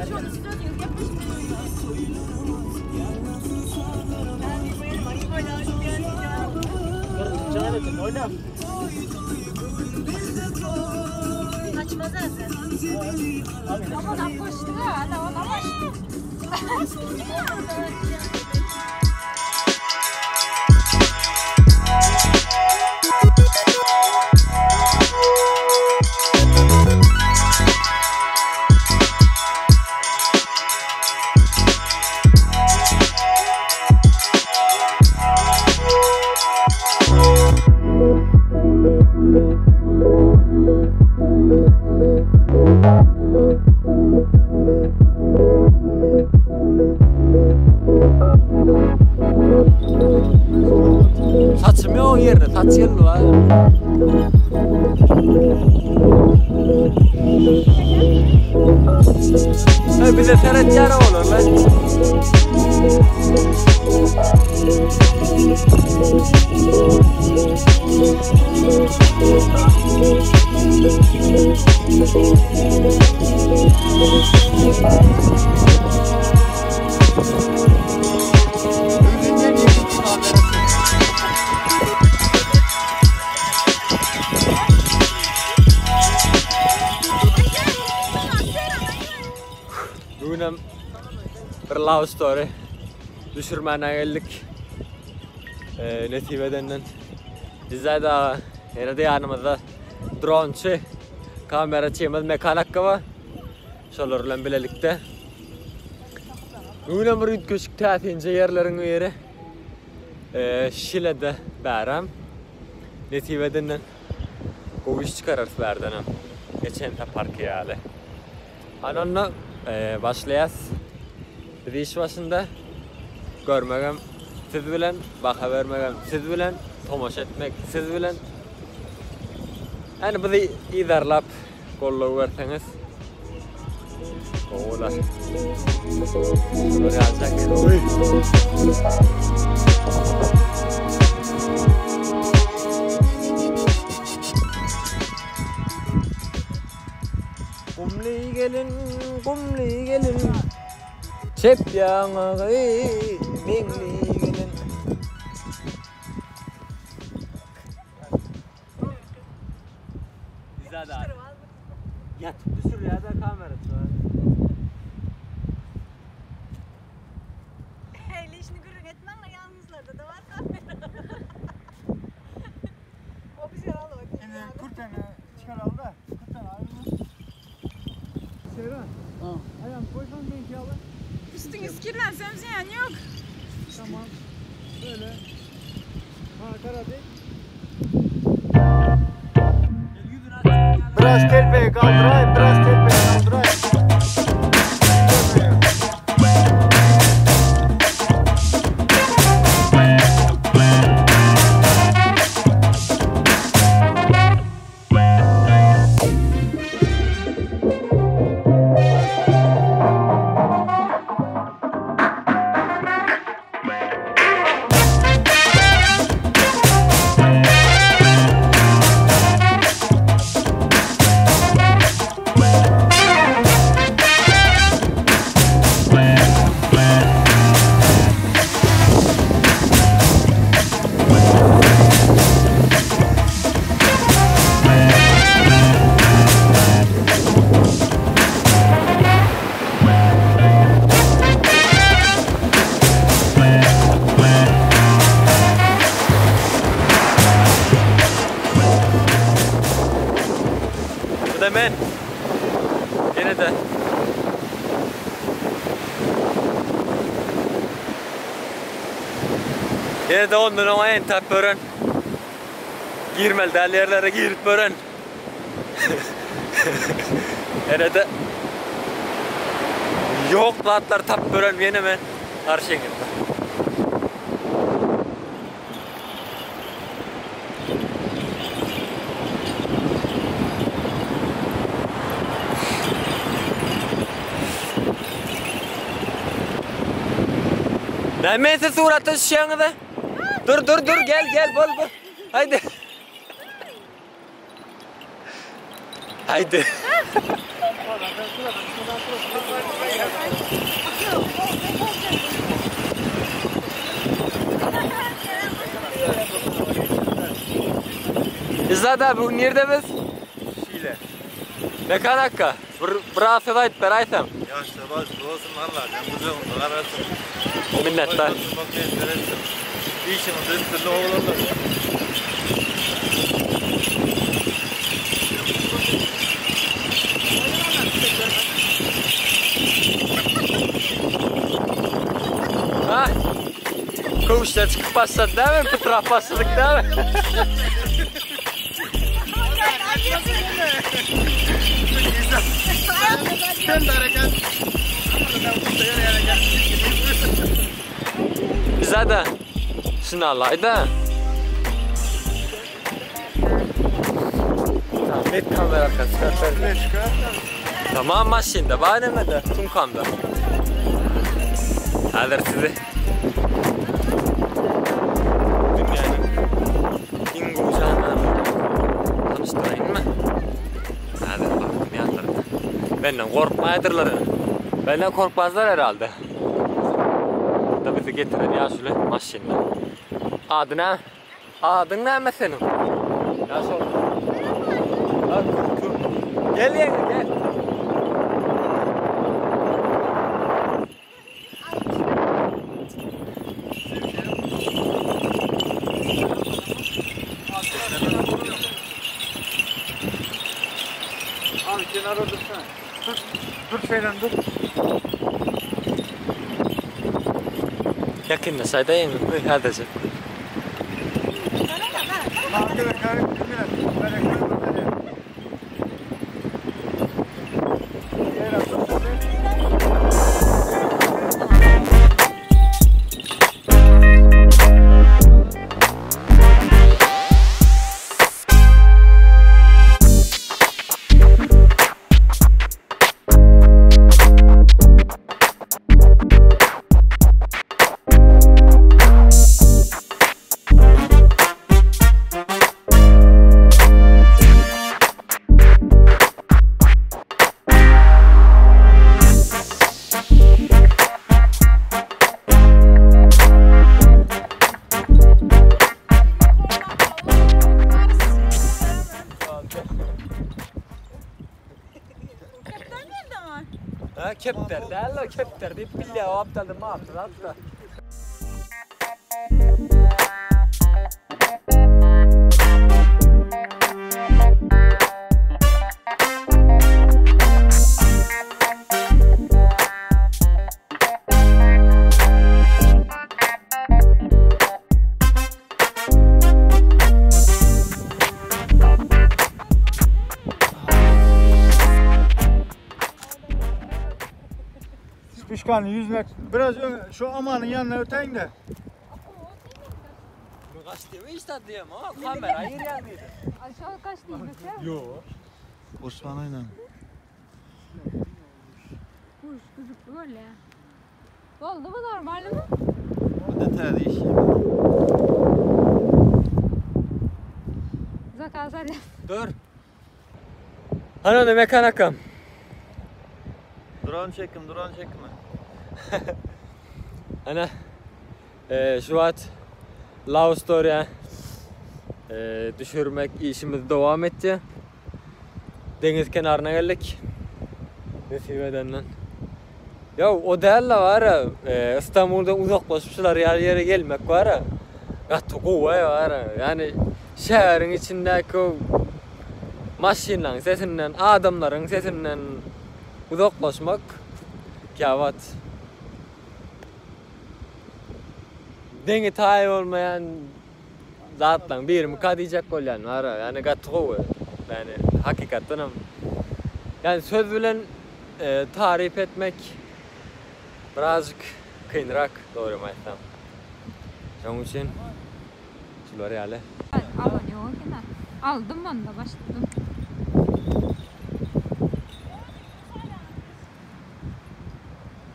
Şony siz özüňiz gepleşip Kaçmaz zaten. Ama da koştu ha, da ona koştu. Saçym ýok ýerine saç geldi bar. Hey bize seretýär olar lan. Bugünem bir love story düşürmäne geldik. Ee, nesip edenden. Bizde de ýene de ýanymyzda dronçy, kameraçymyz Mekan akga bar. Şolar bilen bilelikde. Bugünem bir üýtgeşik täsinje ýerleriň biri. Ee, Şilede bärem. Nesip edenden gowy iş çykararys bärdenem. Geçen saparky ýaly. Hany onda başlaýas. Biz iş başynda. Görmegem siz bilen, baha bermegem siz bilen, tomaşa etmek siz bilen. Ýani bizi yzarlap goldaw berseňiz gowy bolar. Şular ýaljak. Gumly gelin, gumly gelin. Çep ýaňagy meňli gelin. Ýatyp düşürýär-de kamera. Eýle işini gürrüň etmäň-le ýalňyzlarda-da bar kamera. O bize alyp. Indi kürtäňi çykaraly-da. Kürtäňi aýyrma. Seyran. Aýagyňy goýsaň meňki ýaly. Üstüňi kirlensem zyýany ýok. Tamam. Böyle. Maňa garady. Biraz telpegi galdyraý, biraz telpegi galdyraý. Bu-da men. Ýene-de. Ýene-de ondan oňa entäp gören. Girmeli däl ýerlere girip gören. Ýene-de ýok zatlary tapyp gören ýene men garşyňyzda. Näme siz surata düşýäňiz-a? Dur, dur, dur, gel, gel, bol, bol. Haýdy. Haýdy. İzzet abi bugün nirde biz? Şile. Mekan hakka. Bir, biraz söz aýdyp beräýseň. Ýaşlar bagtly bolsun Allajan gujagyňda garasyn. Minnetdar. Oýnatmak nesip etsin. Işiňizde üstünlik oglanlar. Ha? Köwüşler çykyp başlady dämi? Pytrap başladyk dämi? Bize-de şuny alaý-da. Net kamera arkasy Tamam maşynda bar nemede, sumkamda. Häzir sizi dünýäniň iň gowy jandarlary tanyşdyraýynmy? Häzir baktym ýanlarynda. Menden gorkmaýdyrlar. Menden korkmazlar herhalde. Da bizi getiren ýaşuly maşynda. Ady näme? Adyň näme seniň? Ýaş ol. Ha, Gel ýeňňe, gel. Abi kenara dursana. Dur, dur şeyden dur. Ýakynlaşaýda ýeňňe, häzirje. Ha kepter däl o kepter diýip bilýär o aptalda mapdy zatda. Pişkanı yüzmek biraz ön, şu amanın yanına öteyin de. Kaç diýme işte diýem ha kamera ýerýär diýdi. Aşağı kaç değil mesela? Ýok. Osman aynen. Kuş kızık böyle. Oldu mu normal mi? Bu da täze iş. Zakaz hadi. Dur. Hany onda Mekan akam. Drone çekim, drone çekimi. Ana e, şu wagt Love Story e, düşürmek işimiz dowam etdi. Deňiz kenaryna geldik. Nesip edenden. Ya o däl-de bar e, İstanbul'dan uzaklaşyp şular ýaly ýere gelmek bar Gaty gowy bar Ýani şäheriň içindäki o maşynlaryň sesinden, adamlaryň sesinden uzaklaşmak käwagt deňi taýy bolmaýan zatlaryň birimika diýjek bolýan bar Ýani gaty gowy. Ýani hakykatdanam ýani söz bilen e, taryp etmek birazjyk kynrak dogrymy aýtsam. Şonuň üçin şular ýaly. Alan yok yine. Aldım onu da başladım.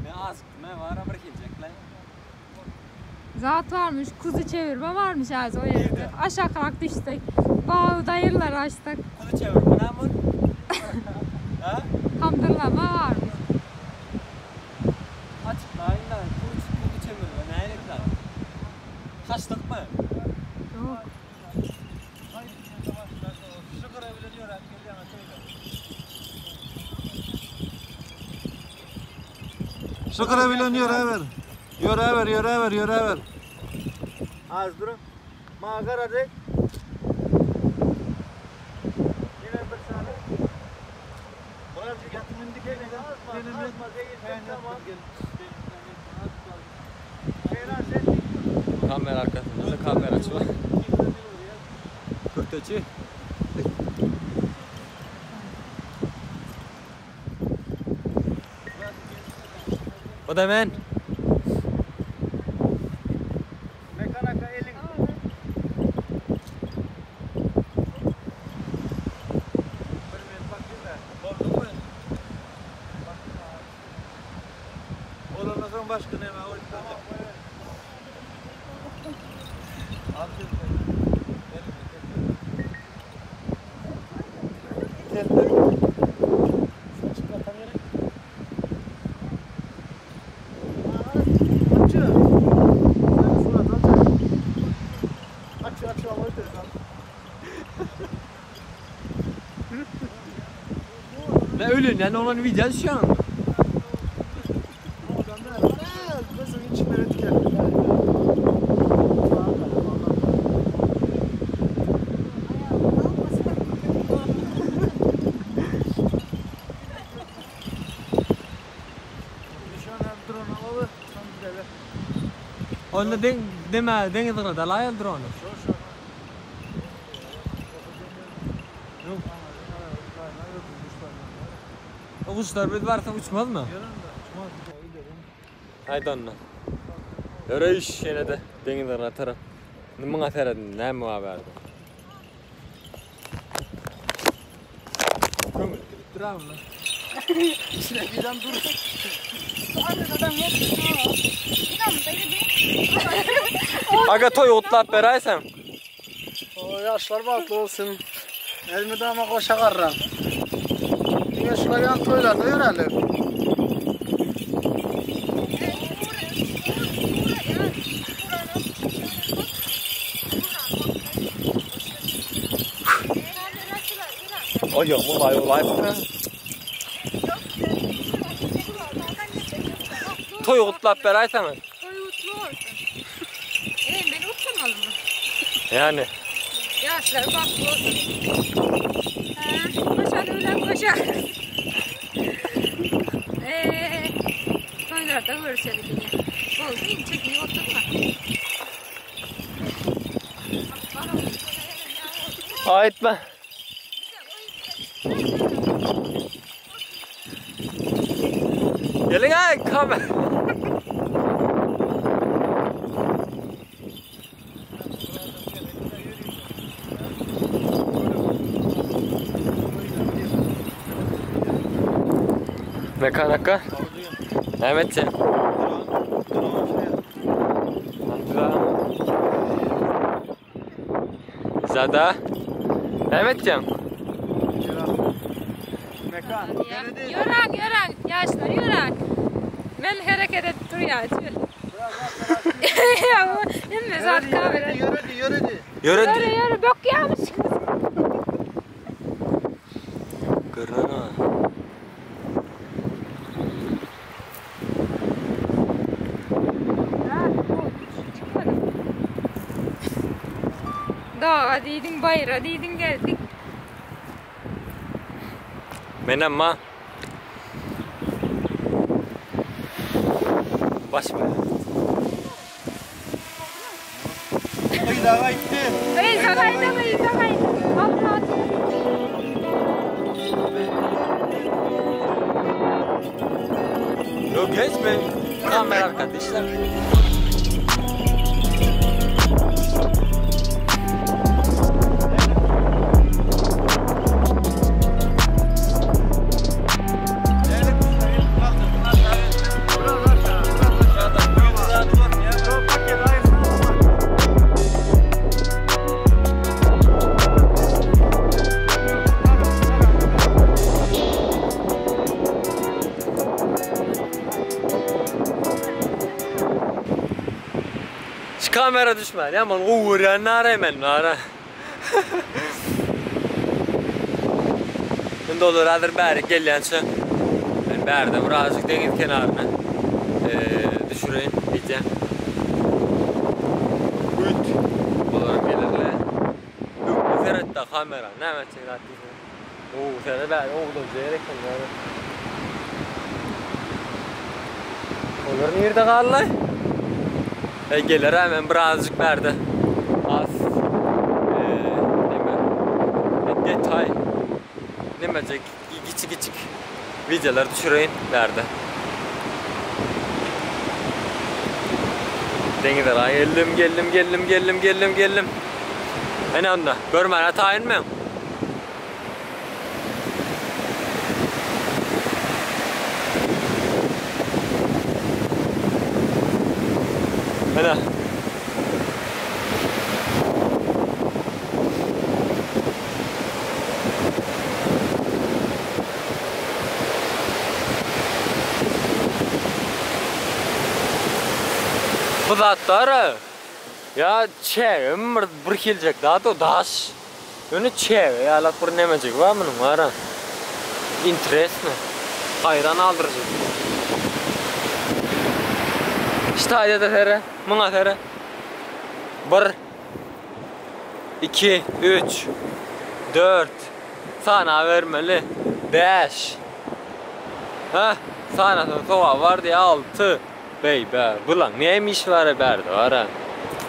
Ne az ne var bir gelecekler. Zat varmış, kuzu çevirme varmış az o yerde. Aşağı kalk düştük. Bağ dayırlar açtık. Kuzu çevirme ne bu? Ha? Kandırlama varmış. Bolduňmy? Ýok. Şu gyra bilen ýöräp gelýän şeýle. Şu gyra bilen ýöräber. Ýöräber, ýöräber, ýöräber. Az durun. Maňa garady. Ýene bir sany. Birazcık yatın indi Gelin azma, azma değil. Tamam. Seyran sen Kamera arkasında da kamera var. Kürteçi. O da men. Mekanaka elin. Bir men bakayım da. Bolduňmy? Bolandan soň başga näme bolýar? Açı. Sen surat aç. Açı açı alır Ne ölün yani onun video şu an. Gözümün içine tükendim. Onda den deme deniz da layal drone. O kuşlar biz varsa uçmaz mı? Haydi onunla. Yürüyüş yine de deniz taraf. Nımın aferin ne mi haberdi? Kömür gidip durar mı? Aga toy otlap beraysam. O yaşlar bagtly olsun. Elmidama goşa garran. Diňe şular ýan toýlarda ýöräler. Oy yok bu vay vay. Toy otlap beraysam. Toy mutlu olsun. Ee, beni utanmaz mı? Yani. Yaşlar baktı olsun. Ha, koşar öyle koşar. Toylarda görüşelim yine. Oldu ince oturma. Ait ben. Gelin ay kamer. Mekan hakka. Mehmet sen. Zada. Mehmetcan. Mekan. Yören yören yaşlar yören. Men hareket et durýar. Ya bu hemme zat kamera. Yürüdü, yürüdü. Yürü. Ýöre ýöre bök ýamış. Görünür. Ha, bu çıkmadı. Dağa diýdiň, bayra diýdiň geldik. Men amma Başma. Ayda gitti. Ey zagayda, ey zagayda. Allah. Yok geçme. Kamera arkadaşlar. Kamera düşmän, ýaman gowy görýän nara men nara. Indi olar häzir bäri gelýänçä men bärde birazjyk deňiz kenaryna düşüreýin diýýän. Güýt. Olar gelerler. Öňüne seret-de kamera. Näme etjek zat diýsene. Gowy sene bäri oglanjy ýer eken bäri. Olar nirde galdy? E geler ha men birazjyk bärde. Az e, neme? E, detay. Nemecek kiçik kiçik videolar düşüreýin bärde. Deňize geldim, geldim, geldim, geldim, geldim, geldim. Ene onda görmäne taýynmyň? Ene. Bu zatlar ya çägem bir bir hiljek zat o daş. Ýöne çäge ýalak bir nemejigi bar munuň gara. Interesno. Haýran galdyryjy. Ştaýda-da sere, muňa sere. Bir, iki, üç, dört, sanabermeli. Bäş. Hä, sanasaň sogaby bar diýýär, alty. Beý bä, bulaň näme işi bar-a bärde bar-a.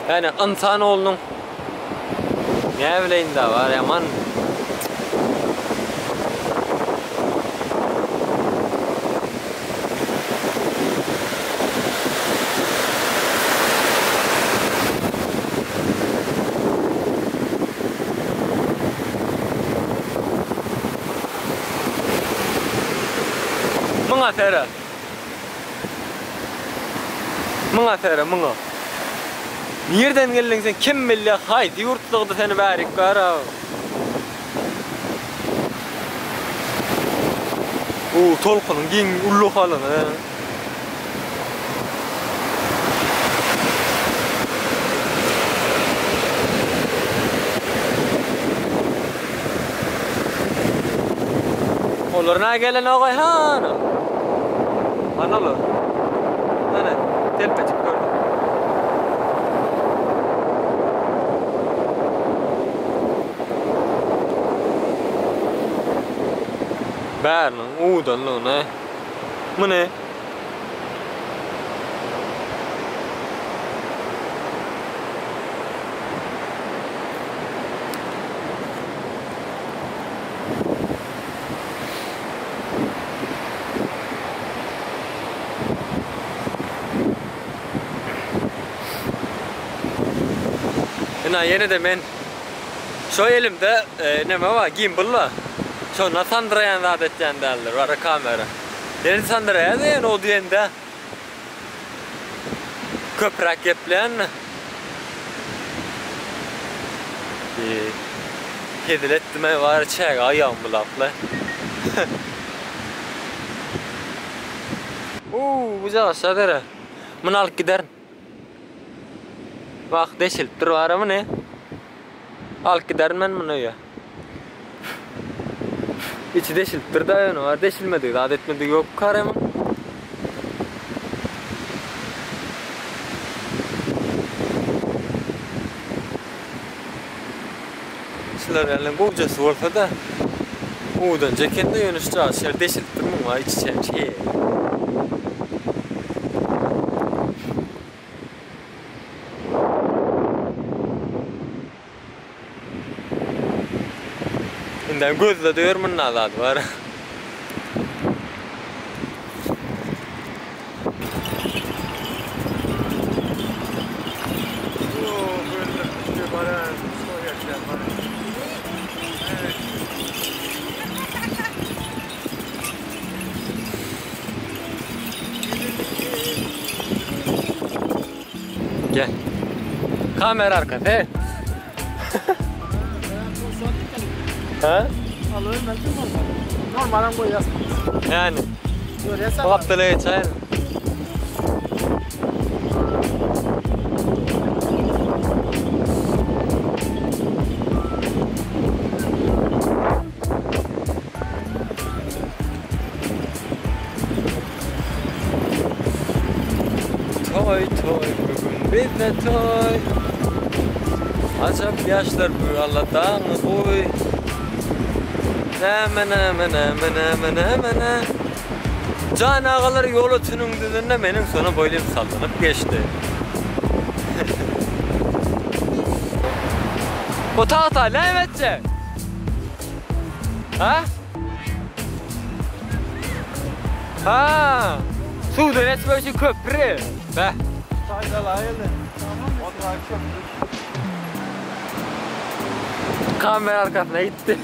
Ýani ynsan oglunyň näbileýin-dä bar ýaman. Muňa seret. Muňa sere, muňa. Nirden geldiň sen, kim bilýär, haýsy ýurtlugdy seni bärik gara. U tolkunyň giň uly halyny. Olar nä gelen ogay hana. Hana olar. Hana telpejik gördüm. Bäriniň uwdanlygyny. Muny Ina ýene-de men şo elimde e, neme bar, gimbal bar. Şonda sandyraýan zat etýän däldir, bara kamera. Ýene sandyraýar diýen o diýende köpräk gepleýän. Hezil etdim-ä bary çäge aýagym bulaply. Uuu, bu jaşa dere. Muny alyp giderin. Bak, deşilip dur bary muny. Alyp giderin men muny öýe. Içi deşilip dur da ýöne bar deşilmedik zat etmedik ýok karemyň. Şular ýaly gowjasy bolsa-da, owdanja eken-de, ýöne şu jaýy şeýle deşilipdir muňa içi çem şeýle. Indem gözle döwer munda zady bar. Gel. Kamera arkasy. Ha? Alıyorum ben kim olmadı? Normalden koyacağız. Yani. Görüyorsan. Bu haftalığa geçer. Toý toý bu gün bizde toý. Ajap ýaşlar bu Alla daňy goý. Näme näme näme näme näme nä. Jan agalar ýol ötüniň düzünde meniň sona boýlym sallanyp geçdi. Bu tagta näme etjek? Ha? Ha! Suwdan geçmek üçin köpri. Beh. Kamera arkasyna gitdi.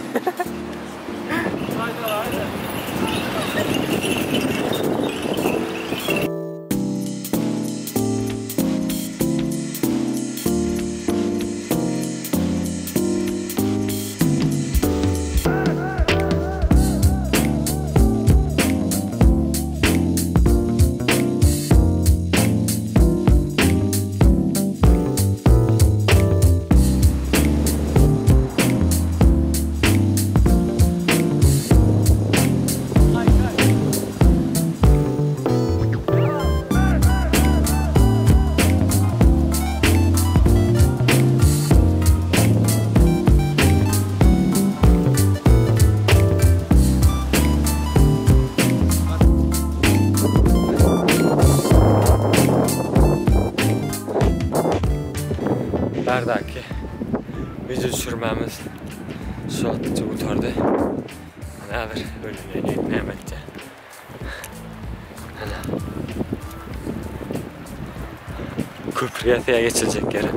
Bärdäki wideo düşürmämiz şu wagtça gutardy. Häzir öýlene näme etjek? Ana. Köprüye ýa geçiljek ýeri.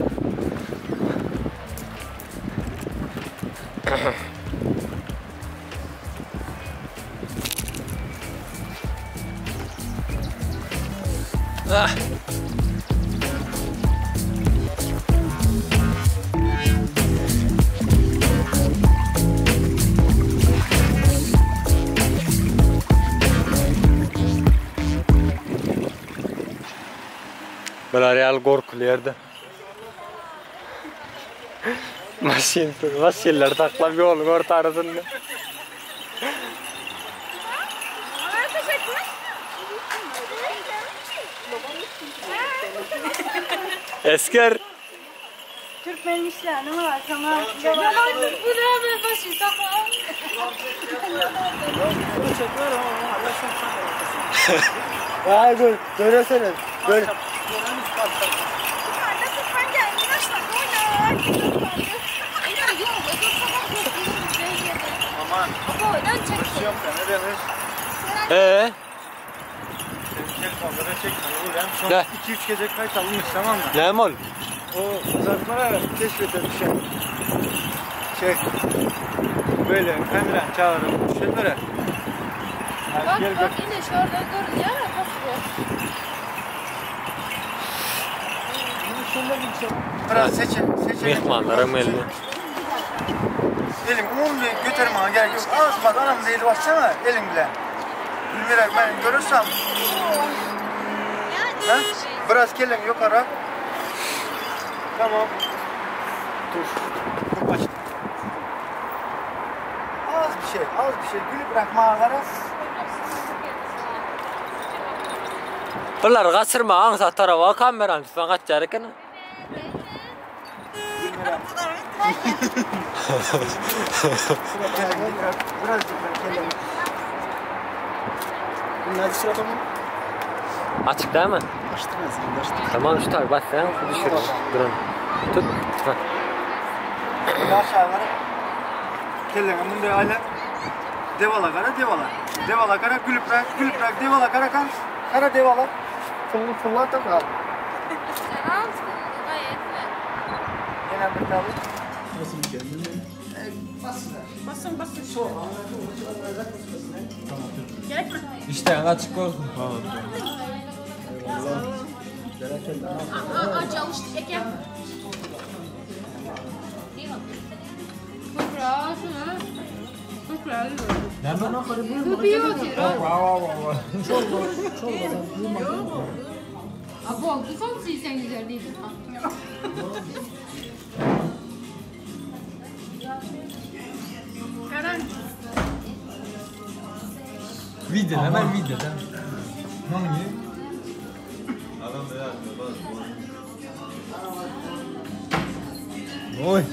Ah. Bular ýaly gorkuly ýerde. Maşyn, maşynlary saklap ýoluň orta arasynda. Esker. Türkmen işlerini var tamam. Bu näme başy sakla. Ay gör, göresene. Gör. Aman. Aman. Yok ne demiş? Ee, Çek fazla çekme. Ulan son Ne? 2-3 gece kayıt alınmış tamam mı? näme ol? O zarflara keşfete düşen şey böyle kamera çağırıp düşenlere. Hadi Bak gel bak yine şuradan görünüyor ya nasıl bu? Biraz seçin, seçin. Myhmanlaryň belli. Elim umumlu götürme gerek yok. Az bak anam değil baksana elim bile. Bilmirek ben görürsem. Ha? Biraz gelin yukarı. Tamam. Dur. Dur baş. Az bir şey, az bir şey. Gülüp bırakma ara. Bulary gaçyrma, aňsat taraba kamerany tutsaň gaçýar eken. Biraz yukarı gelin. Bunlar sırada mı? Açyk dälmi? Açtım ben seni, açtım. Tamam şu tabi bas sen düşür. Durun. Tut. Tut. Aşağı var. Kelleňe munday aýla. Devala gara devala. Devala gara gülüp bırak, gülüp bırak, devala gara kan. Kara devala. Pullu pullu da kal. Sen al gayet mi? Yine bir tane. İşte açyk bolsun. Köprü şunu. Köprü. Näme? Köprü otyr. A boldy son sen güzel değil. Video, hemen video. Adam da Oy.